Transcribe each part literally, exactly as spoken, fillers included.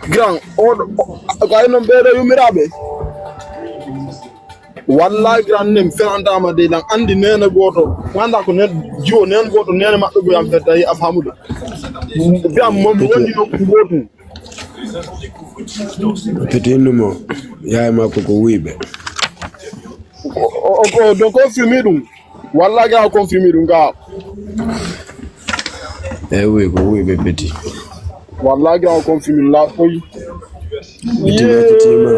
Grand, oɗo, o, ko ay noon ɓeeɗo yummiraaɓe. Wallahi, grand, nem fenantaama de, lan anndi neene gooto. Wanda ko nen, jiwo neen gooto, neene maɓɓe go yam fetta, a faamude. Biyam mo mi wondi nokku gootum. Petit innu mo, yaay makko ko wuyɓe. O, o, o, o, donc o filmi ɗum. Wallahi, grand, o confirme ɗum, ga. Eyi, oui, ko wuyɓe Petit. Wallahi, grand, o confirme ɗum, la foyi. Petit yettitima.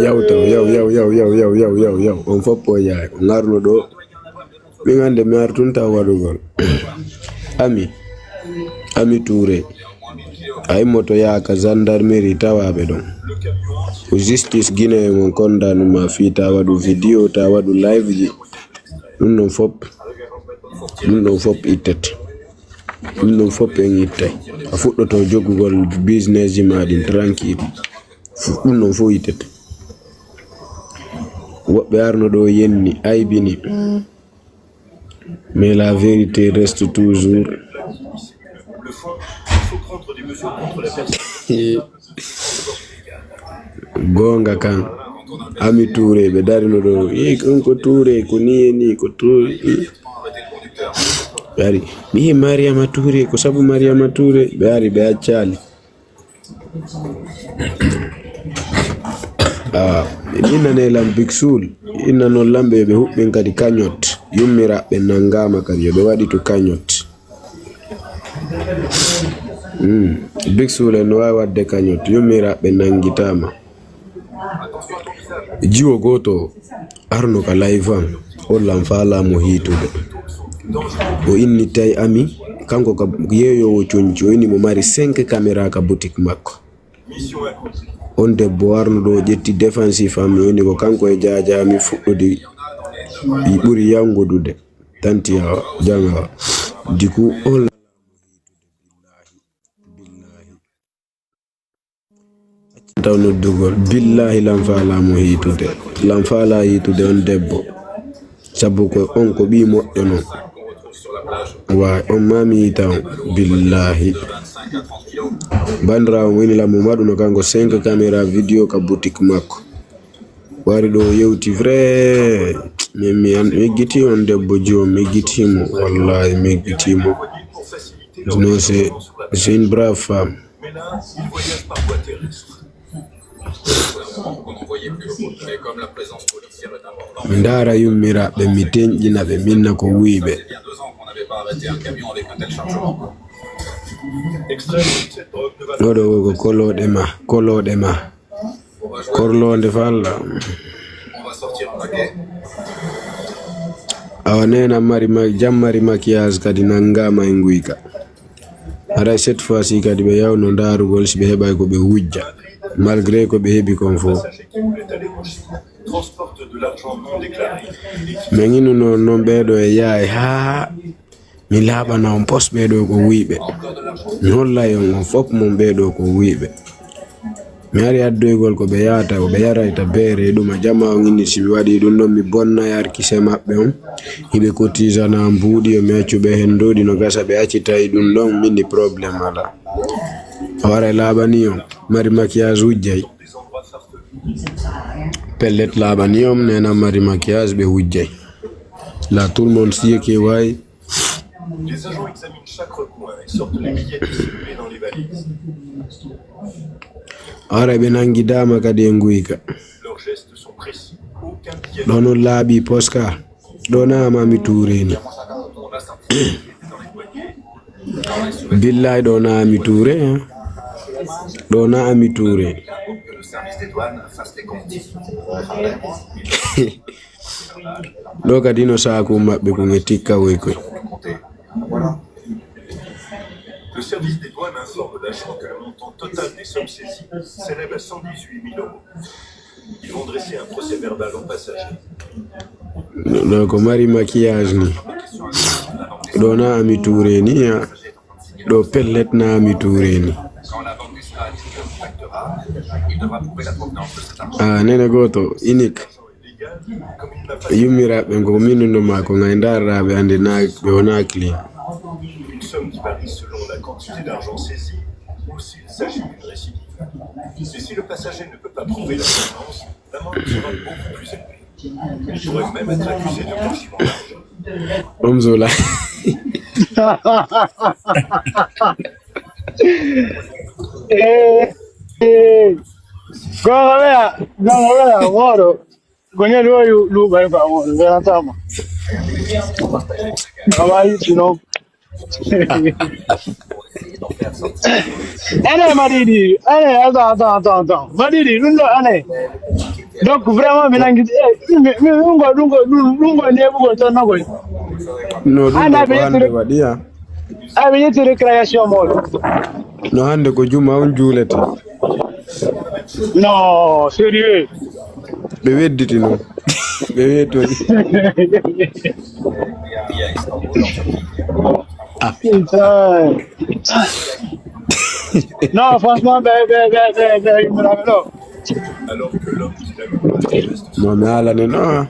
Yaw taw, yaw, yaw, yaw. On fof o yaay, o ngarno ɗo. Min hannde mi artunta waɗugol. Ami, Ami Touré. A immoto yaha ka gendarmerie tawaɓe ɗon. Ko justice Guinée on kondanuma fii ta waɗu vidéo, ta waɗu live ji. Ɗum ɗon fop, ɗum ɗon fop ittete. Ɗum ɗon fop en ittay. A fuɗɗoto jogugol business ji ma ɗin tranquille. Fu-, ɗum ɗon fof ittete. Woɓɓe arno ɗo yenni, aybini. Mais la vérité reste toujours. Goonga kan, Ami Touré, ɓe darino ɗo. Eh, on ko Touré, ko ni e ni, ko Touré. Eh. Ɓe ari, mi yi Mariama Touré, ko sabu Mariama Touré, ɓe ari, ɓe accali. Ah, innane lam Big Soul, innanon lam ɓe, ɓe huɓɓin kadi cagnotte, yummiraɓe nanngama kadi, yo ɓe waɗitu cagnotte. Hmm. Big Soul en no waawi waɗde cagnotte, yummiraɓe nanngitama. Jiwo gooto arno ka live am, o lam faalaa mo hiitude. O inni tay Ami, kanko ka yeeyoowo coñci, o inni mo mari cinq caméra ka boutique makko. On debbo arno ɗo ƴetti défensif am, o inni ko kanko e jaaja Ami fuɗɗodi, i ɓuri yangudude. Tanti awa, jam awa. Diku, o lam taw noddugol. Billahi, lam faalaa mo hiitude. Lam faalaa hiitude on debbo. Sabu ko on ko ɓii moƴƴo non. Waay, on maa mi yiita on. Billahi. Bandiraawo mo ini lam mo maɗuno kanko cinq caméra vidéo ka boutique makko. Wari ɗo yewti vrai. Min mi an-, mi eggiti on debbo jiwo, mi eggiti mo. Wallahi, mi eggiti mo. Non, c'est, c'est une brave femme. Mi ndaara yummiraɓe, mi tenƴina ɓe, minna ko wuyɓe. Oɗo ko koloɗe ma, koloɗe ma. Korlonde falla. Awa nena mari ma-, jam mari maquillage kadi nangama e nguyka. Haray cette fois-ci kadi ɓe yawno ndaarugol si ɓe heɓay ko ɓe wujja, malgré ko ɓe heɓi kon fof. Min innuno noon ɓeeɗo e yaay haa mi laaɓana on pos ɓeeɗo ko wuyɓe. Mi hollay on on fof mon ɓeeɗo ko wuyɓe. Mi ari addoygol ko ɓe yahata, ko ɓe yarayta beere e ɗuma. Jama on inni si mi waɗi ɗum ɗon, mi bonna yarkise maɓɓe on. Hiɓe kotisana mbuuɗi, yo mi accu ɓe hen ndoɗi no gasa ɓe accitay ɗum ɗon, min ni problème alaa. A waray laaɓani on, mari maquillage wujjay. Pellet laaɓani on, nena mari maquillage ɓe wujjay. Là, tout le monde sait que, ouais. Les agents examinent chaque recoin et sortent les billets dissimulés dans les valises. Ara ɓe nangi dama kadi e nguyka. Leurs gestes sont précis. Aucun billet. Ɗo noon laaɓi poska. Ɗo na Ami Touré ni. Billahi ɗo na Ami Touré, hein. Ɗo na Ami Touré. Ɗo kadi no saaku maɓɓe ko ŋe tikka woy koy. Le service des douanes informe l'agent que le montant total des sommes saisies s'élève à cent dix-huit mille euros. Ils vont dresser un procès-verbal au passager. Ɗo ko mari maquillage ni. Ɗo na Ami Touré ni, ha. Ɗo pellet na Ami Touré ni. Ah, nene gooto, unique. Yummiraɓe ko minuno ma ko ngay ndarraɓe ande na ɓe wona clean. Une somme qui varie selon la quantité d'argent saisie ou s'ils s'agit d'une récidive. Et si le passager ne peut pas prouver la vengeance, l'amende sera beaucoup plus élevée. Il pourrait même être accusé de blanchiment d'argent. Ɗum suula. Eh, eh. Gonga wea, gonga wea, moro. Gonye luoyu luba kwa moro, wea tama. Awa yi tino. Ene madidi, ene, attends, attends, attends, attends. Madidi, lundo ene. Donc vraiment, mi nangi, eh, mi, mi, lungo, lungo, lungo, lungo, nebugo, tonno, goy. No, ɗum Ana ɗo ko hannde waɗi, ya. Aɓe ƴetti récréation mooɗon. No hannde ko juma on juulete. Non, sérieux. Ɓe wedditi non. Ɓe weddori. Ah. Putain. Non, franchement, ben, ben, ben, ben, ben, il me l'avait là. Non, mais Alan, non.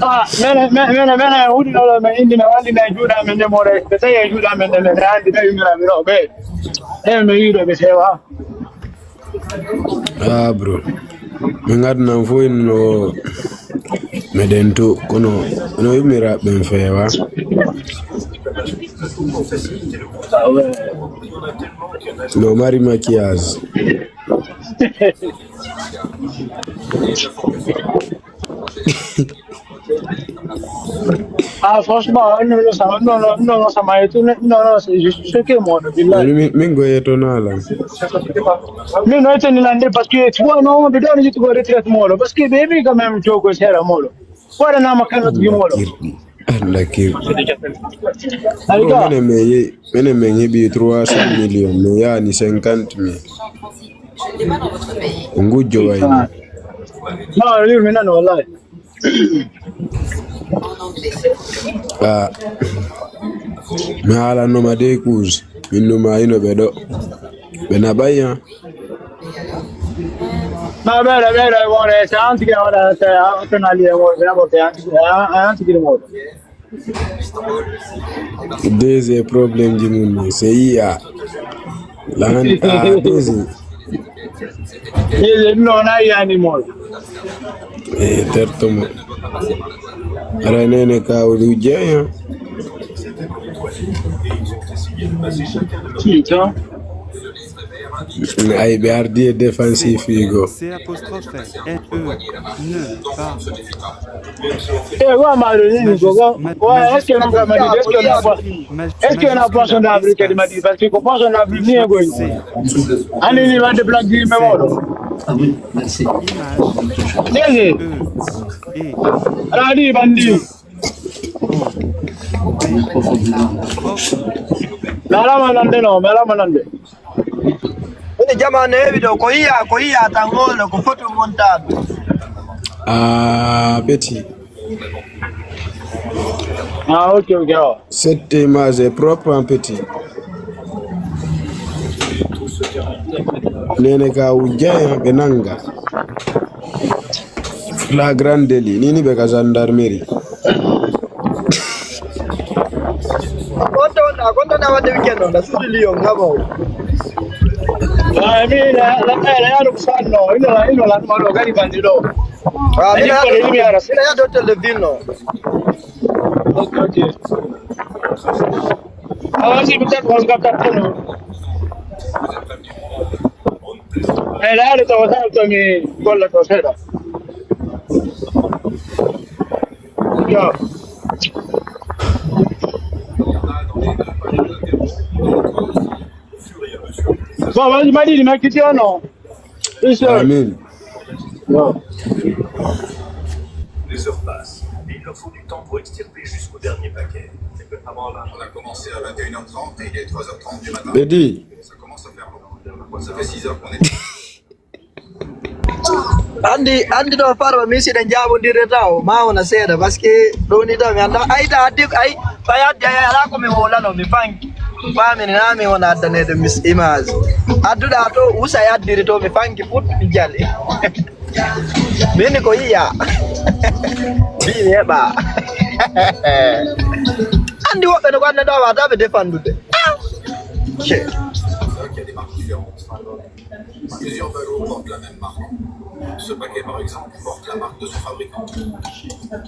Ah, mene, mene, mene, mene, huɗi ɗo, men indi, men wallina e juuɗe amen nde more, ɓe tawi e juuɗe amen nde, men andi, ɓe yumiraɓe ɗo, ɓe, e men yiɗo ɓe sewa. Ah, bro. Min adnan fof en no meɗen to, kono no yummiraɓe ɓen feewa. No mari maquillage. Ah, franchement, non, non, ça, non, non, non, non, ça m'a étonné. Non, non, c'est juste ce que moi, le village. Min, min goye to nala. Min no étonné là, parce que tu vois, non, mais donne juste pour retraite, moi, parce que baby, quand même, tu vois, c'est la molo. Pour un homme, quand même, tu vois. Allah kirɗi. Ayi, menen men ye-, menen men heɓi trois cent millions, men yaani cinquante mille. Ngujjo wayni. Non, lui, mais non, wallahi. Ah. Mi haalanno ma deux coups. Min numa ino ɓe ɗo. Ɓe naɓay, hein. Non, ɓeɗo, ɓeɗo, e wore, c'est un tigi, wala, c'est un tigi, wala, c'est un tigi, wala. Deuxième problème ji mum ni, c'est I A. Lan, ah, deuxième. Deuxième, non, na I A ni mo. Eh, terto mo. Ara nene ka wuri jeya. Putain. Ay, ɓe ardi e défensif figo. C apostrophe F E, ne pas. Eh, wa ma lo ni ko go. Wa, est-ce que non, Madrid, est-ce que on a pas, est-ce qu'on a poisson d'avril, Madrid? Parce que ko poisson d'avril ni e goy. Ani ni wande black di me moro. Ah oui, merci. Image. Dégg. E, e. Radi bandi. Mi alama nande no, mi alama nande. Woni jama no heewi ɗo, ko yiya, ko yiya tan ngolo, ko photo montaɓe. Ah, petit. Ah, ok, ok, awa. Cette image est propre, hein, petit. Nene ka wujjay, hein, ɓe nanga. Flagrant délit, nini ɓe ka gendarmerie. Gonto wonɗa, gonto na wadde weekend on, na suudu Lyon, ngam o. Ah, mi, la, la, la, la, no sanno, ino la, ino la, ma lo, gari bandi lo. Ah, mi la, mi la, mi la, mi la, mi la, Ok, ok. Awa si peut-être on se capte, non? Eh, là, le temps, ça, mi golla to seeɗa. Yo. Bon, vas-y, Madidi, mais qui tu as, non? Amin. Non. Les heures passent, et il leur faut du temps pour extirper jusqu'au dernier paquet. On a commencé à vingt et une heures trente et il est trois heures trente du matin. Ɓe di. Ça commence à faire beaucoup. Ça fait six heures qu'on est. Andi, andi ɗo Farba, min siɗen jaabondirde taw, ma wona seeɗa, parce que ɗo ni taw mi annda, ay ta addi, ay, ɓay addi, ay, ala ko mi wolano, mi fanki. Famini na mi wona addanede mis image. Adduɗa to, usa e addiri to, mi fanki put, mi jali. Min ko yiya. Mbi mi heɓa. Andi woɓɓe no ko annda ɗo, wata ɓe defandude. Ah! C'est vrai qu'il y a des marques différentes. Plusieurs ballots portent la même marque. Ce paquet, par exemple, porte la marque de son fabricant.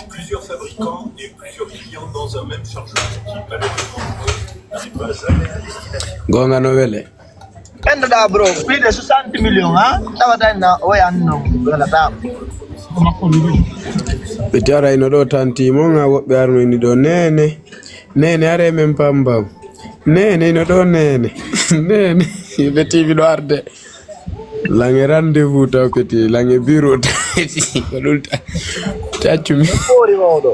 Plusieurs fabricants et plusieurs clients dans un même chargeur qui, malheureusement, n'arrive pas jamais à destination. Gonga no wele. Endoɗa bro, plus de soixante millions, ha? Tawata en na o yan no wala ta. Ɓe jarayno ɗo tanti mon, ha woɓɓe arnoyni ɗo nene. Nene, are men pambam. Nene, ino ɗo nene. Nene, ɓe tivi ɗo arde. Lange rendez-vous taw peti, lange bureau taw peti. Ko ɗum ta-, taccumi. Ɓoori mawɗo.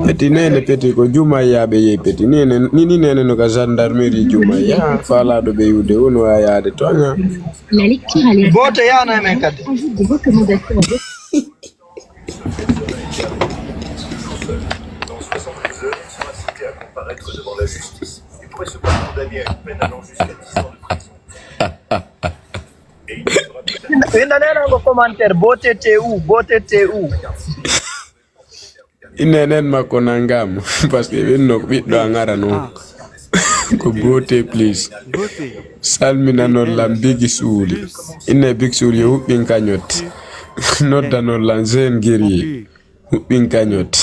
Peti nene, peti ko Jumayya ɓe yehi peti. Nene, ni, ni nene no ka gendarmerie Jumayya. Faalaɗo ɓe yiwde o no waawi yaade toon, ha. La lecture à l'écran. Boote yaano e men kadi. Ajoute des recommandations. Dans soixante-douze heures, il sera cité à comparaître devant la justice. Il pourrait se voir condamné à une peine allant jusqu'à dix ans de prison. Et il ne sera peut-être Winda nena ko commentaire, beauté T U, beauté T U. Inen en makko nangam, parce que ɓen no ɓiɗɗo a ngara noon. Ko beauté please. Salminanon lam Bigi Suuli. Inne Big Suuli yo huɓɓin kañotte. Noddanon lam Jeune Guerrier. Huɓɓin kañotte.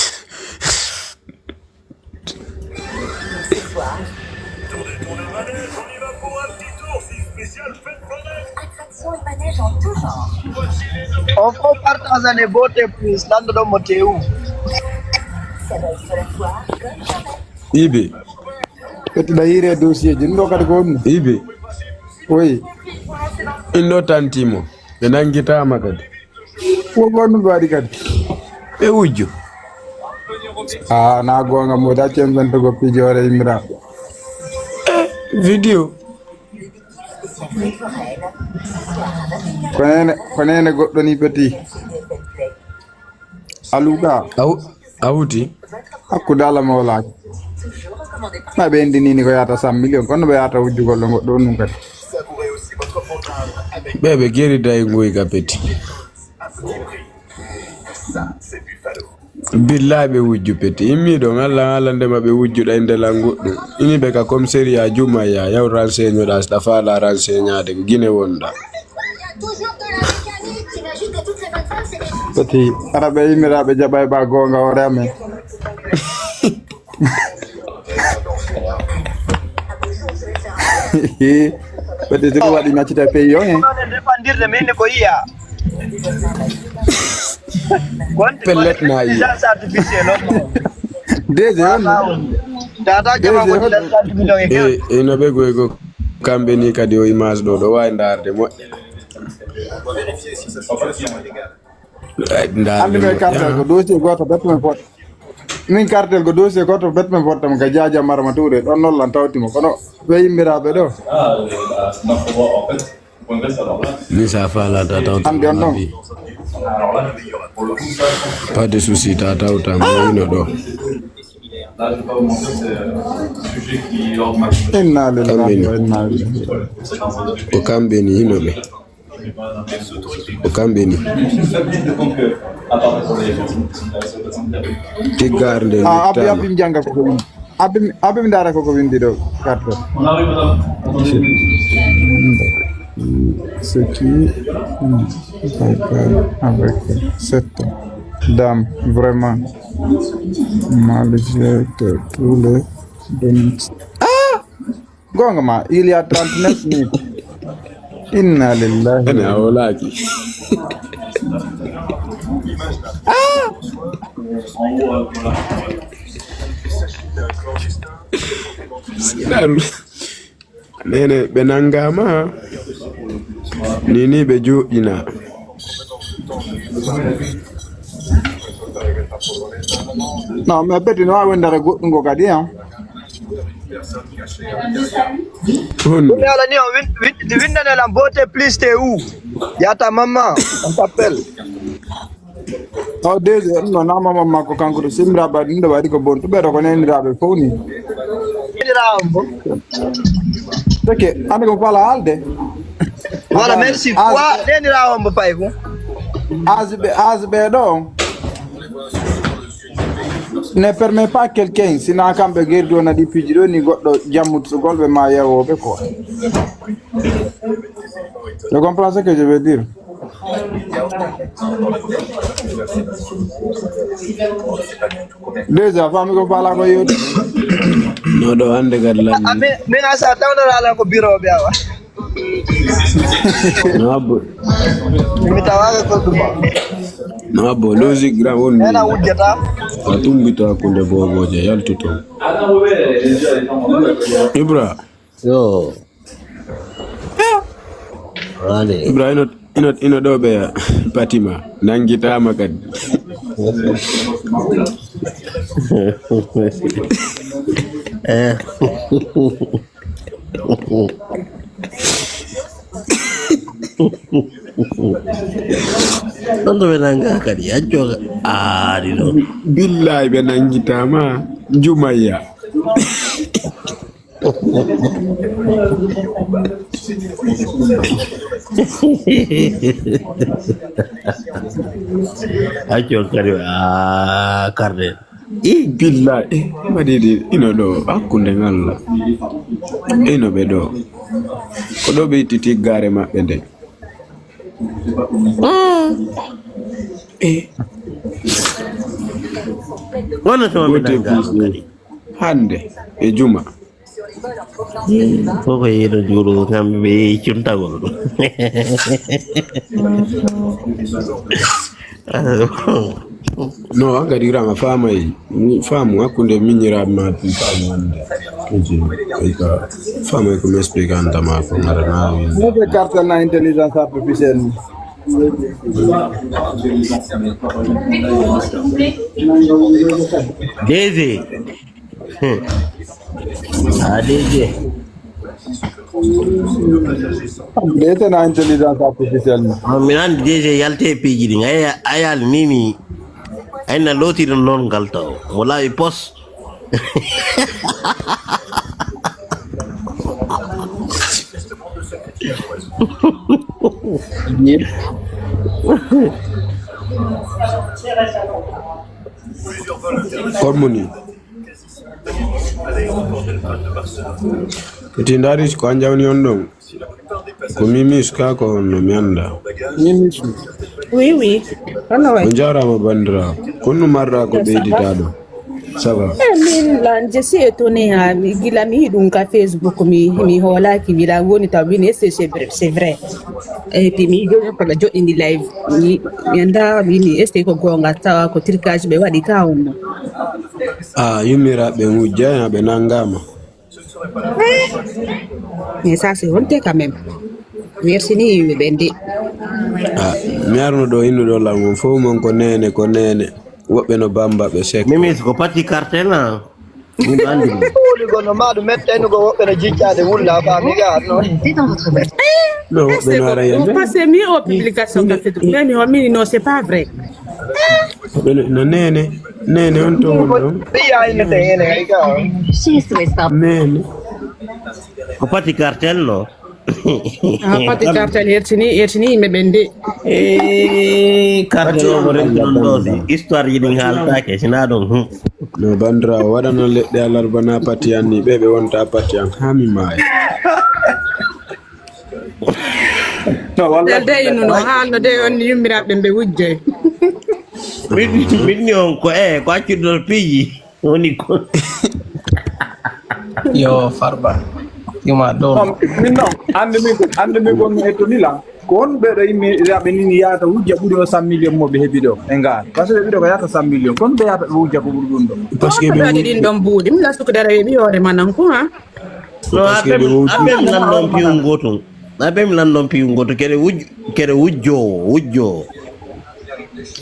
Attraction et manège en tout genre. On faut partager les beautés plus landuɗo mo tewu. Ça va être la foire comme jamais. Ibe. Ɓettuɗa hiire dossier ji, ɗum ɗo kadi ko honno? Ibe. Oui. Inno tantimo. Ɓe nanngitaama kadi. Ko gonɗum ɓe waɗi kadi? Ɓe wujju. Ah, na goonga mo da cembento go pijoore yimmiraaɓe. Eh, vidéo. Ko nene, ko nene goɗɗo ni peti. Aluga. Aw-, a wuti? Hakkude Allah mawlaaki. Ma ɓe indi nini ko yahata cent millions, kono ɓe yahata wujjugol ɗo goɗɗo on ɗum kadi. Ɓe ɓe geri dayi ngoy ga peti. Billahi ɓe wujju peti. Immi ɗon Allah, Allah ndema ɓe wujju ɗay ndelan goɗɗum. Ini ɓe ka commissariat Jumaya, yaw renseigno ɗa, si ɗa faala renseignaade ko Gine wonɗa. Peti, ara ɓe yimmiraaɓe jaɓay ba goonga hoore amen. Peti, si ko waɗi maccita pays o, eh? Défendirde min ko yiya. Pellet na yi. Intelligence artificielle on. Deuxième. Tata kama ko intelligence artificielle on. E, e no ɓe goy ko kamɓe ni kadi o image ɗo, ɗo wawi ndaarde moƴƴa. Ay, ndaarde moƴƴa. Anndi men cartel ko dossier gooto bet men pot. Min cartel ko dossier gooto bet men pot tam ka Jaaja Marma Touré. Ɗon nollan tawti mo. Kono ɓe yimmiraaɓe ɗo. Min sa faalata tawta. Anndi on ɗon. Pas de souci, ta tawta mo wino ɗo. Inna lillahi wa inna ilayhi. Ko kamɓe ni hino ɓe. Ko kamɓe ni. Tiggaare nde. Ah, abi, abi, mi jannga ko ko windi. Abi, abi, mi ndaara ko ko windi ɗo, carte. C'est qui, hmm, avec cette dame, vraiment, malgré tous les dénonces. Ah! Goonga ma, il y a trente-neuf minutes. Inna lillahi. Ene a wolaaki. Ah! Siɗan. Nene, ɓe nangama. Ni, ni ɓe joɗɗina. Non, mais Betty, no wawi wondere goɗɗum ko kadi, hein? Honno? Ɗum ala ni on win-, win-, windane lan beauté plus T U. Yata mamma, on t'appelle. O D G, ɗum noon, na mamma makko kanko to Simra Ba, ɗum ɗo waɗi ko bon. To ɓeɗo ko neniraaɓe fof ni. Neniraawo mbo. Ok, ande ko fala haalde. Voilà, merci. Wa neniraawo mbo pay ko. Âge ɓe, âge ɓe ɗo. Ne permet pas quelqu'un, sina kamɓe gerdi wona ɗi piiji ɗo ni goɗɗo jammutsugol ɓe ma yawooɓe quoi. Je comprends ce que je veux dire. Déjà, fami ko fala ko yewti. No ɗo hande kadi lanni. Amin, min asa tawno ala ko biro ɓe awa. No abbo. Mi tawaga ko ɗum. No abbo, logique grand won. Ena wujjata. A tumbito hakkunde boboje, yaltu toon. Ibra. Yo. Wale. Ibra, ino, ino, ino ɗo ɓe Fatima. Nangitama kadi. Eh. Ɗon to ɓe nanga kadi, acco aari ɗon. Billahi ɓe nangitama, Jumayya. Acco kadi, a karde. E billahi, e mbaɗiɗi ino ɗo hakkunde ngal. Ino ɓe ɗo. Ko ɗo ɓe itti tiggare maɓɓe nde. E wona to ɓe gote nanga pusi kadi. Hande e juma. Koko yeeɗo juuɗo kamɓe ɓe yeeyi cuntagol. No, an kadi rama famay, mi famu hakkunde miñiraaɓe ma ɗum famu wonde. Kadi, ay ka, famay ko mi explique an tama ko ngara na. Move carte na intelligence artificielle. D G. Hmm. A D G. Ɓeytena intelligence artificielle. Ah, min andi D G yalte e piiji ɗin. Ay, ayal ni mi. Ay na lotiri noon ngal taw. Mo laawi pos. Hormoni. Eti ndaari ko an jawni on ɗon. Ko mimis ka ko honno mi annda. Mimis. Oui, oui. Hono wayi? On jaaraama banndiraawo. Ko honno marɗa ko ɓeydita ɗo? Ça va. Eh, min lan, je suis étonnée, ha, mi, gila mi yi'i ɗum ka Facebook, mi, mi hoolaaki, mi lan woni taw, min, est-ce que c'est vrai, c'est vrai? Et puis, mi joni ko ɓe joɗɗini live, mi, mi annda, min, est-ce que ko goonga, tawa ko tricage ɓe waɗi ka honno? Ah, yummiraaɓe wujjay, ɓe nanngaama. Mais ça, c'est honte quand même. Merci ni yimɓe ɓen de. Ah, mi arno ɗo innuɗo lan on fof mon ko nene, ko nene. Woɓɓe no bamba ɓe sekko. Mimis ko pati cartel na. Min andi. Wuli gono ma ɗum mette ni ko woɓɓe no jiccaade wulla fa mi ga no. No woɓɓe no ara yande. Parce que mi o publication ka Facebook. Mais mi o mini non, c'est pas vrai. Ɓe no, no nene, nene on to won ɗon. Ɓiya ine te ene ay ka. Nene. Ko pati cartel no? Ah, pati cartel hertini, hertini yimɓe ɓen de. Eh, cartel o mo remti ɗon ɗo, si histoire ji ɗin haaltaake, sina ɗon, hmm. No, bandirawo, waɗana leɗɗe alarba na pati an ni, ɓe ɓe wonta pati an, haa mi maaya. No, wallahi. Del de innuno, haalno de on yummiraɓe ɓe wujje. Min, min ni on ko, eh, ko accude ɗon piiji. Woni ko. Yo, Farba. Yuma ɗo. Non, min non, hannde min ko, hannde min ko mi etto ni lan. Ko on ɓeɗo yimmi raɓe ni yaata wujja ɓuri o cent million mo ɓe heɓi ɗo. E ngaan. Parce que ɓe ɓiɗo ko yaata cent million. Kon ɓe yaata ɓe wujja ko ɓuri ɗum ɗo. Parce que ɓe waɗi ɗin ɗon buuɗi. Mi la sukudara weɓi hoore manan ko, ha? No, parce que ɓe wujji. Aɓe mi lanndon piyun gootun. Aɓe mi lanndon piyun gootun. Kere wuj-, kere wujjoowo, wujjoowo.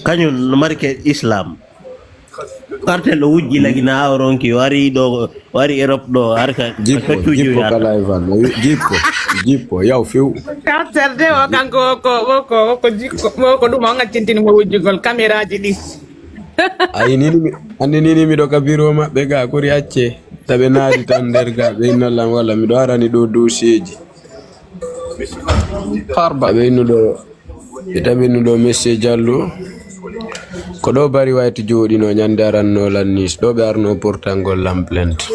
Kañum no mari ke Islam. Cartel o wujji lagi na o ronki, o ari ɗo, o ari Europe ɗo, har ka, jippo, ka coccuji jippo wi'ata. Kala e van, o wi-, jippo, jippo, yaw few. Cartel de o kanko o ko, o ko, o ko jikko, o ko ɗum o ngaccintini mo wujjugol kameraaji ɗi. Ayi, nini mi, anndi nini miɗo ka biro maɓɓe ga, kori acce. Taɓe naari tan nder ga, ɓe inna lan walla miɗo arani ɗo dossier ji. Farba. Taɓe innuɗo, taɓe innuɗo Monsieur Diallo. Ko ɗo Bari White jooɗinoo ñande arannoo lan Nice, ɗo ɓe arnoo portangol lan plainte.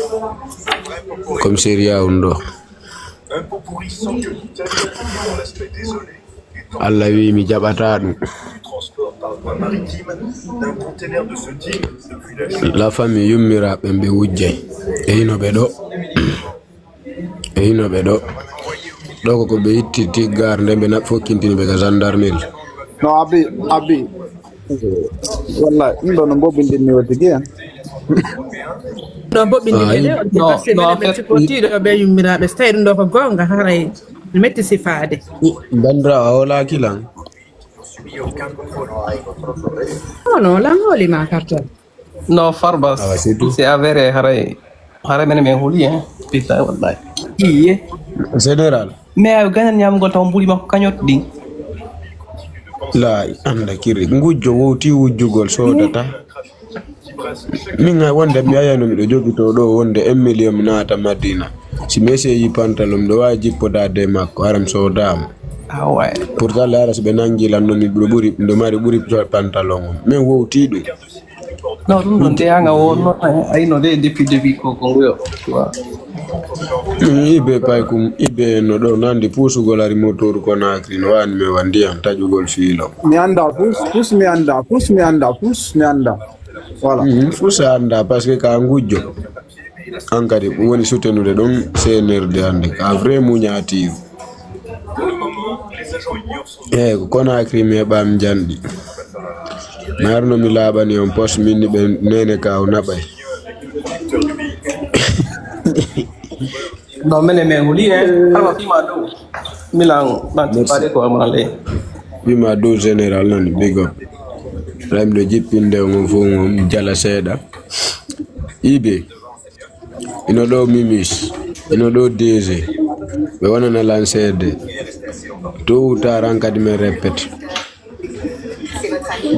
Commissariat un ɗo. Allah wi mi jaɓataa ɗum. La famille yummiraaɓe ɓe wujjay. E hino ɓe ɗo. E hino ɓe ɗo. Ɗo ko ko ɓe itti tiggaare nden ɓe na-, fokkintini ɓe ka gendarmerie. No, Abi, Abi. Wallahi, ɗum ɗo no mboɓinɗin mi o tigi, en. Ɗo mboɓinɗin ɓe de, on no, parce que no, minen ɓe en fait, supportiiɗo ɓe yummiraaɓe. So tawi ɗum ɗo ko goonga, haray metti sifaade. Bandira, a wolaaki lan. Non, non, lan hooli ma carton. No, Farba, awa, c'est tout. C'est avéré, haray, haray mene men holi, hein. Putain, wallahi. Iye. Général. Mais ayo ganan ñamgol taw mbuli makko kañot ɗin. La anda kiri. Ngujjo wowti wujjugol sodata. Min hay wonde mi ayano miɗo jogito ɗo wonde un million mi naata Madina. Si mi eseyi pantalon miɗo waawi jippodaade e makko, haram sodaama. Ah ouais. Pourtant, laara si ɓe nangi lan no mi ɓuri, ɓuri, miɗo mari ɓuri pantalon on. Min wowti ɗum. Non, ɗum ɗon te hanga wonno, ay, no de depuis, depuis ko, ko nguyo, tu vois. Ibe pay kum, ibe no ɗo nandi puusugol ari motoru Conakry, no wani mi wa ndiyam taƴugol fiilo. Mi anda puus, puus mi anda, puus mi anda, puus mi anda. Voilà. Mhm, puus a anda, parce que ka ngujjo. An kadi woni soutenude ɗum C N R D hannde, ka vrai muñaatiiru. Eey, ko Conakry mi heɓaami njanɗi. Mi arno mi laaɓani on pos min ni ɓe neene ka o naɓay. Non, mene men huli, eh, awa fima dow. Milan, ɓanti. Merci. Pade ko amale. Fima dow général nani, big up. Ray miɗo jippinde on fof on jala seeɗa. Ibe. Ino ɗo Mimis, ino ɗo D G, ɓe wonana lan seede. Tôt ou tard an kadi men répète.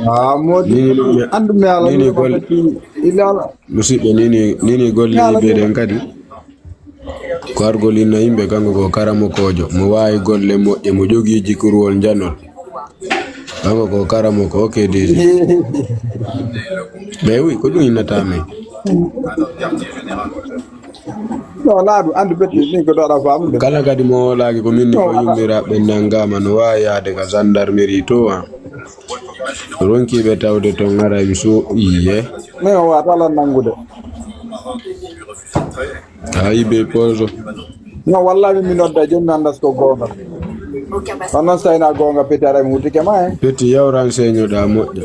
Ah, Modi, nini ɗum mi, andu mi ala nini ni gol-, ko ilala. Musidɓe, nini, nini golle ɓeɗen kadi. Ko argol inna yimɓe, kanko ko karamokoojo, mo waawi golle moƴƴe, mo jogii jikuruwol njanol. Kanko ko karamoko, ok, D J. Ɓe wi, ko ɗum innata men. No, laaɗu, andu betti, min ko ɗo aɗa faamude. Kala kadi mo wolaaki ko min ni ko yummiraaɓe nanngaama, no waawi yahde ka gendarmerie to, an. Ronkiiɓe tawde to ngara mi so iye. Min o waata lan nanngude. A yiɓe poso. No, wallahi, min mi nodda, jooni mi anndas ko goonga. Kono noon, so tawii na goonga, Petit, aray mi wuddike ma, eh. Petit, yaw renseignoɗa moƴƴa.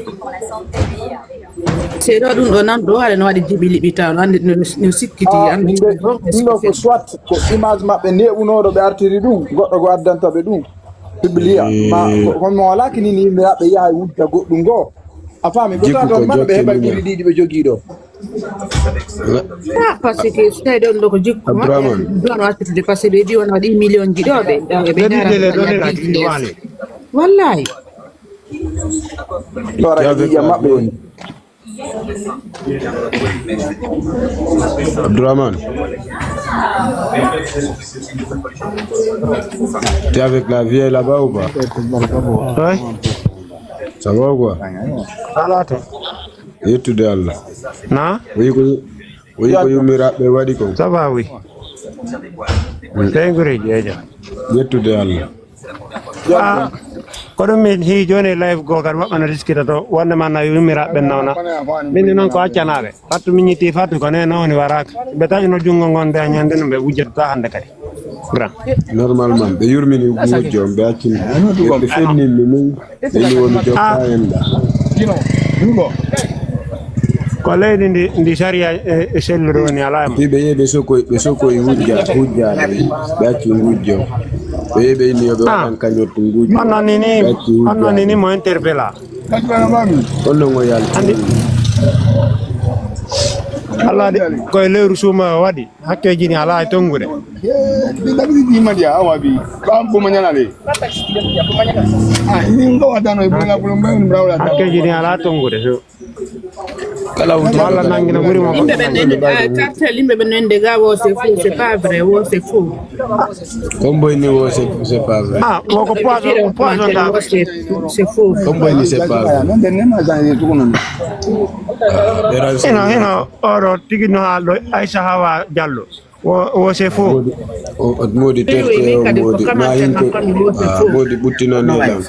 Seeɗa ɗum ɗo nan ɗo, haɗa no waɗi jibi liɓi taw, no anndi no, no sikkiti, ah, anndi ɗum ɗo, ɗum ɗo ko soit ko image maɓɓe neeɓunooɗo ɓe artiri ɗum, goɗɗo ko addanta ɓe ɗum. Publia. Eh. Ma, ko, ko mi walaaki ni, ni yimɓe yaha ɓe yaha e wudda goɗɗum goo. A faami, ko jikku tawa ko ɗon maɓɓe jokke heɓa min. Ɗiɗi ɗiɗi ɓe jogii ɗo. Ah, parce que so tawi ɗon ɗo ko jikku maɓɓe, Abdourahmane. Ɗon o accitude, parce que ɓe mbi wona waɗi million ji ɗo, ɓe, ɓe, ɓe dara ɗon e la business. Wallahi. Ɗo raga ƴiiƴam maɓɓe woni. Abdourahmane. T'es avec la vieille là-bas ou pas? Oui. Ça va ou quoi? Ala to. Yettude Allah. Na? Wi ko, wi ko yummiraaɓe waɗi ko. Ça va, oui. Ɓeygureeji, eejo. Yettude Allah. Ah, ko ɗum min hii jooni e live goo kadi woɓɓe no riskita to, wonde man na yummiraaɓe ɓen nawna. Min ni noon ko accanaaɓe. Fattu min ñitti fattu ko neen woni waraaka. Ɓe taƴuno junngo ngon ɓe a ñande no ɓe wujjata hannde kadi. Grand. Normalement, ɓe yurmini ngujjo, ɓe accini. Ɓe, ɓe fenninmi min, ɓe ni woni jokka en ɗa. Ko leydi ndi, ndi sariya e, e sellude woni alaa e mum. Ɓe yehi ɓe sokoy, ɓe sokoy hujja, hujja, ɓe acci ngujjo. Ɓe yehi ɓe inni yo ɓe waɗan kañottu ngujjo. On noon ni ni, ɓe acci hujja. On noon ni ni mo interpella. On noon ngo yalti. Andi. Allah de, koye lewru suuma o waɗi. Hakkeeji ni alaa e tonngude. Eh, ɗi ɗaɓɓiti ɗi madiya, awa bi. Ɓam ko mañana le. Ah, ni ngo wadano e bola, bola, bola, bola, bola. Hakkeeji ni alaa tonngude. So. Walla nangina ɓuri mo. Yimɓe ɓe nende, ah, cartel yimɓe ɓe nende ga wo c'est faux, c'est pas vrai, wo c'est faux. Komboy ni wo c'est c'est pas vrai. Ah, woko poison, poison da. C'est c'est faux. Komboy ni c'est pas vrai. Non, ɓe nema zani tukunon. Hino hino oro tigi no haalɗo Aisha Hawa Diallo. Wo wo c'est faux. Modi terte o modi ma yimɓe modi ɓuttinani lam.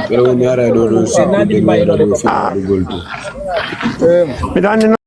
Ɓeɗa woni ara ɗo ɗon sikkude mi ara ɗo fiɗaɗugol to. Miɗa anndi